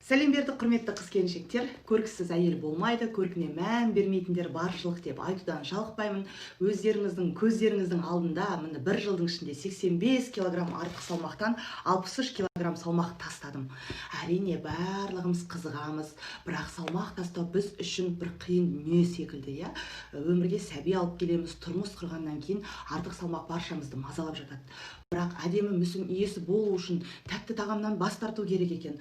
Сәлем бердік, құрметті қыз келіншектер! Көріксіз әйел болмайды, көркіне мән бермейтіндер баршылық деп айтудан жалықпаймын. Өздеріңіздің көздеріңіздің алдында, міне, бір жылдың ішінде 85 килограмм артық салмақтан 63 килограмм салмақ тастадым. Әрине, барлығымыз қызығамыз, бірақ салмақ тастау біз үшін бір қиын дүние секілді, иә. Өмірге сәби алып келеміз, тұрмыс құрғаннан кейін артық салмақ баршамызды мазалап жатады. Бірақ әдемі мүсін иесі болу үшін тәтті тағамнан бас тарту керек екен,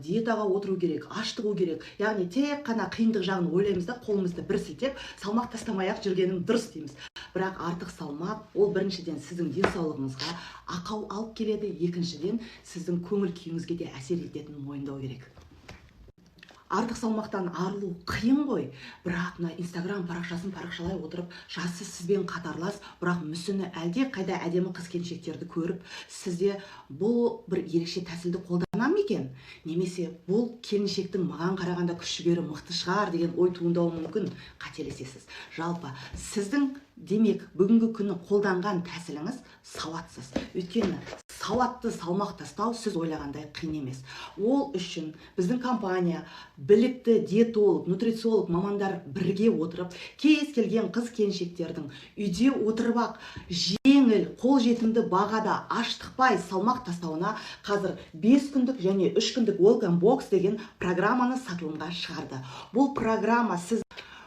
диетаға отыру керек, аштығу керек. Яғни тек қана қиындық жағын ойлаймыз да, қолымызды бір сілтеп, салмақ тастамай ақ жүргенім дұрыс дейміз. Бірақ артық салмақ ол біріншіден сіздің денсаулығыңызға ақау алып келеді, екіншіден сіздің көңіл күйіңізге де әсер ететінін мойындау керек. Артық салмақтан арылу қиын ғой, бірақ мына Инстаграм парақшасын парақшалай отырып, жасы сізбен қатарлас, бірақ мүсіні әлде қайда әдемі қыз келіншектерді көріп, сізде бұл бір ерекше тәсілді қолдана ма екен немесе бұл келіншектің маған қарағанда күш жігері мықты шығар деген ой туындауы мүмкін. Қателесесіз. Жалпы сіздің, демек, бүгінгі күні қолданған тәсіліңіз сауатсыз. Өйткені сауатты салмақ тастау сіз ойлағандай қиын емес. Ол үшін біздің компания, білікті диетолог, нутрициолог мамандар бірге отырып, кез келген қыз келіншектердің үйде отырып ақ жеңіл, қолжетімді бағада аштықпай салмақ тастауына қазір 5 күндік және 3 күндік Welcome Box деген программаны сатылымға шығарды. Бұл программа, сіз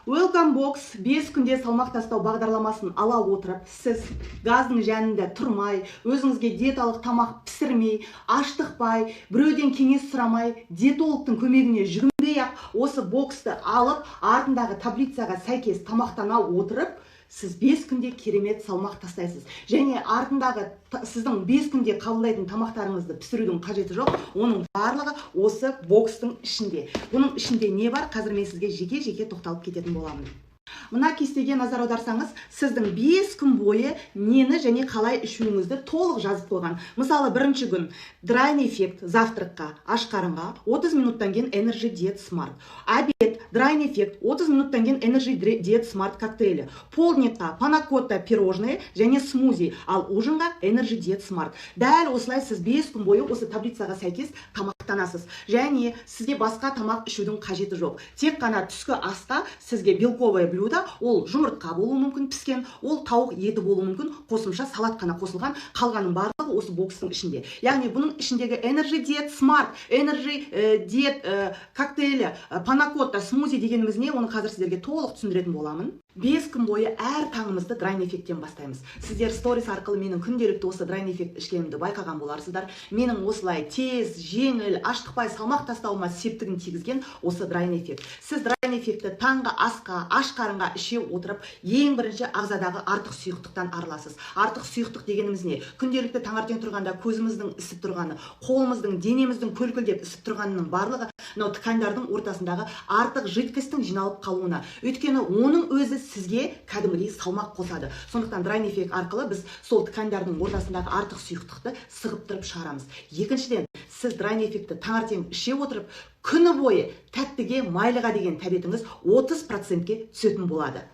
Welcome Box 5 күнде салмақ тастау бағдарламасын ала отырып, сіз газдың жанында тұрмай, өзіңізге диеталық тамақ пісірмей, аштықпай, біреуден кеңес сұрамай, диетологтың көмегіне жүгінбей ақ осы боксты алып, артындағы таблицаға сәйкес тамақтана отырып, сіз 5 күнде керемет салмақ тастайсыз. Және артындағы сіздің 5 күнде қабылдайтын тамақтарыңызды пісірудің қажеті жоқ, оның барлығы осы бокстың ішінде. Бұның ішінде не бар, қазір мен сізге жеке жеке тоқталып кететін боламын. Мына кестеге назар аударсаңыз, сіздің 5 күн бойы нені және қалай ішуіңізді толық жазып қойған. Мысалы, бірінші күн Drain Effect завтракқа, аш қарынға, 30 минуттан кейін Energy Diet Smart, обед Drain Effect, 30 минуттан кейін Energy Diet Smart коктейлі, полдникқа панакотта пирожные және смузи, ал ужинға Energy Diet Smart. Дәл осылай сіз 5 күн бойы осы таблицаға сәйкес тамақтанасыз және сізге басқа тамақ ішудің қажеті жоқ. Тек қана түскі асқа сізге белковое блюдо, ол жұмыртқа болуы мүмкін піскен, ол тауық еті болуы мүмкін, қосымша салат қана қосылған. Қалғанның барлығы осы бокстың ішінде. Яғни бұның ішіндегі Energy Diet Smart, Energy Diet коктейлі, панакотта, смузи дегеніміз не, оны қазір сіздерге толық түсіндіретін боламын. 5 күн бойы әр таңымызды Drain Effect-тен бастаймыз. Сіздер сторис арқылы менің күнделікті осы Drain Effect ішкенімді байқаған боларсыздар. Менің осылай тез, жеңіл, аштықпай салмақ тастауыма септігін тигізген осы Drain Effect. Сіз Drain Effect-ті таңғы асқа, аш қарынға іше отырып, ең бірінші ағзадағы артық сұйықтықтан арыласыз. Артық сұйықтық дегеніміз не? Күнделікті таңертең тұрғанда көзіміздің ісіп тұрғаны, қолымыздың, денеміздің көлкілдеп ісіп тұрғанының барлығы мынау тканьдардың ортасындағы артық жидкостьтің жиналып қалуына. Өйткені оның өзі сізге кәдімгідей салмақ қосады. Сондықтан Drain Effect арқылы біз сол тканьдардың ортасындағы артық сұйықтықты сығып тұрып шығарамыз. Екіншіден, сіз Drain Effect-ті таңертең іше отырып, күні бойы тәттіге, майлыға деген тәбетіңіз 30%-ке түсетін болады.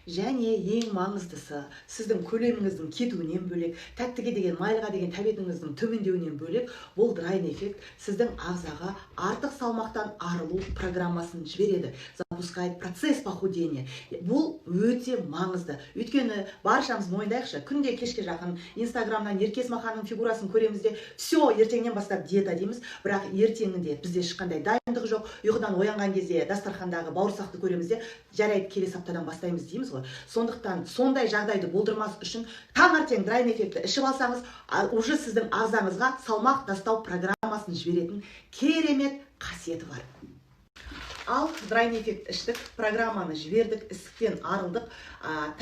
Және ең маңыздысы, сіздің көлеміңіздің кетуінен бөлек, тәттіге деген, майлыға деген тәбетіңіздің төмендеуінен бөлек, бұл Drain Effect сіздің ағзаға артық салмақтан арылу программасын жібереді, запускает процесс похудения. Бұл өте маңызды, өйткені баршамыз мойындайықшы, күнде кешке жақын Инстаграмнан Ерке Есмаханның фигурасын көреміз де, все, ертеңнен бастап диета дейміз. Бірақ ертеңінде бізде ешқандай дайындық жоқ. Ұйқыдан оянған кезде дастархандағы бауырсақты көреміз де, жарайды, келесі аптадан бастаймыз дейміз ғой. Сондықтан сондай жағдайды болдырмас үшін таңертең Drain Effect-ті ішіп алсаңыз, уже сіздің ағзаңызға салмақ тастау программасын жіберетін керемет қасиеті бар. Ал Drain Effect іштік, программаны жібердік, ісіктен арылдық,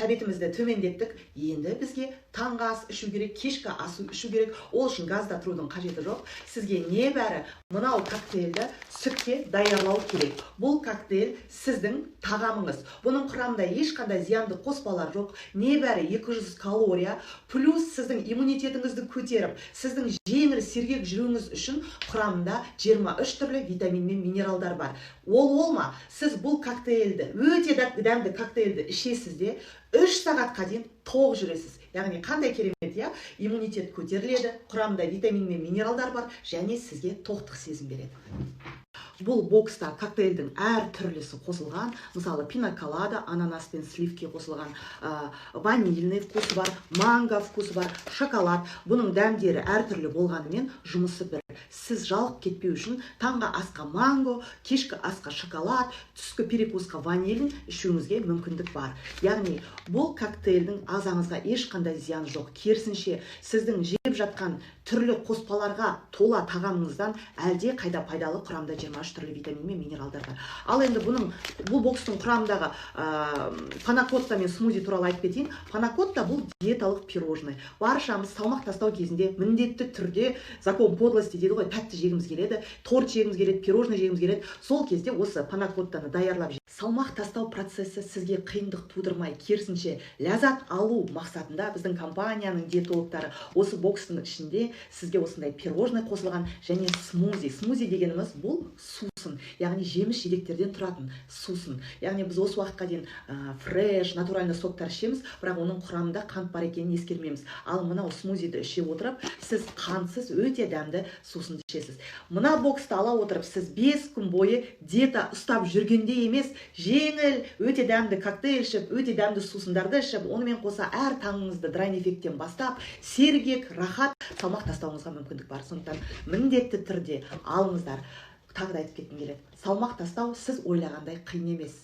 тәбетімізді төмендеттік. Енді бізге таңғы ас ішу керек, кешкі ас ішу керек. Ол үшін газда тұрудың қажеті жоқ. Сізге небәрі мынау коктейльді сүтке даярлау керек. Бұл коктейль сіздің тағамыңыз. Бұның құрамында ешқандай зиянды қоспалар жоқ, небәрі 200 калория. Плюс сіздің иммунитетіңізді көтеріп, сіздің жеңіл, сергек жүруіңіз үшін құрамында 23 түрлі витамин мен минералдар бар. Ол ма, сіз бұл коктейльді, өте дәмді коктейльді ішесіз де, 3 сағатқа дейін тоқ жүресіз. Яғни қандай керемет, иә? Иммунитет көтеріледі, құрамында витамин мен минералдар бар және сізге тоқтық сезім береді. Бұл бокста коктейльдің әр түрлісі қосылған. Мысалы, пина колада, ананас пен сливки қосылған, ванильный вкусы бар, манго вкусы бар, шоколад. Бұның дәмдері әртүрлі болғанымен, жұмысы бір. Сіз жалығып кетпеу үшін таңғы асқа манго, кешкі асқа шоколад, түскі перекусқа ванилін ішуіңізге мүмкіндік бар. Яғни бұл коктейльдің ағзаңызға ешқандай зияны жоқ. Керісінше, сіздің жеп жатқан түрлі қоспаларға тола тағамыңыздан әлде қайда пайдалы. Құрамында 23 түрлі витамин мен минералдар бар. Ал енді бұл бокстың құрамындағы панакотта мен смузи туралы айтып кетейін. Панакотта — бұл диеталық пирожный. Баршамыз салмақ тастау кезінде міндетті түрде, закон подлости дейді ғой, тәтті жегіміз келеді, торт жегіміз келеді, пирожный жегіміз келеді. Сол кезде осы панакоттаны даярлап, салмақ тастау процесі сізге қиындық тудырмай, керісінше, ләззат алу мақсатында біздің компанияның диетологтары осы бокстың ішінде сізге осындай пирожный қосылған және смузи. Смузи дегеніміз — бұл сусын, яғни жеміс жидектерден тұратын сусын. Яғни біз осы уақытқа дейін фреш, натуральный соктар ішеміз, бірақ оның құрамында қант бар екенін ескермейміз. Ал мынау смузиді іше отырып, сіз қантсыз өте дәмді сусынды ішесіз. Мына боксты ала отырып, сіз 5 күн бойы диета ұстап жүргенде емес, жеңіл, өте дәмді коктейль ішіп, өте дәмді сусындарды ішіп, онымен қоса әр таңыңызды Драйн Эффекттен бастап, сергек, рахат салмақ тастауыңызға мүмкіндік бар. Сондықтан міндетті түрде алыңыздар. Тағы да айтып кеткім келеді: салмақ тастау сіз ойлағандай қиын емес.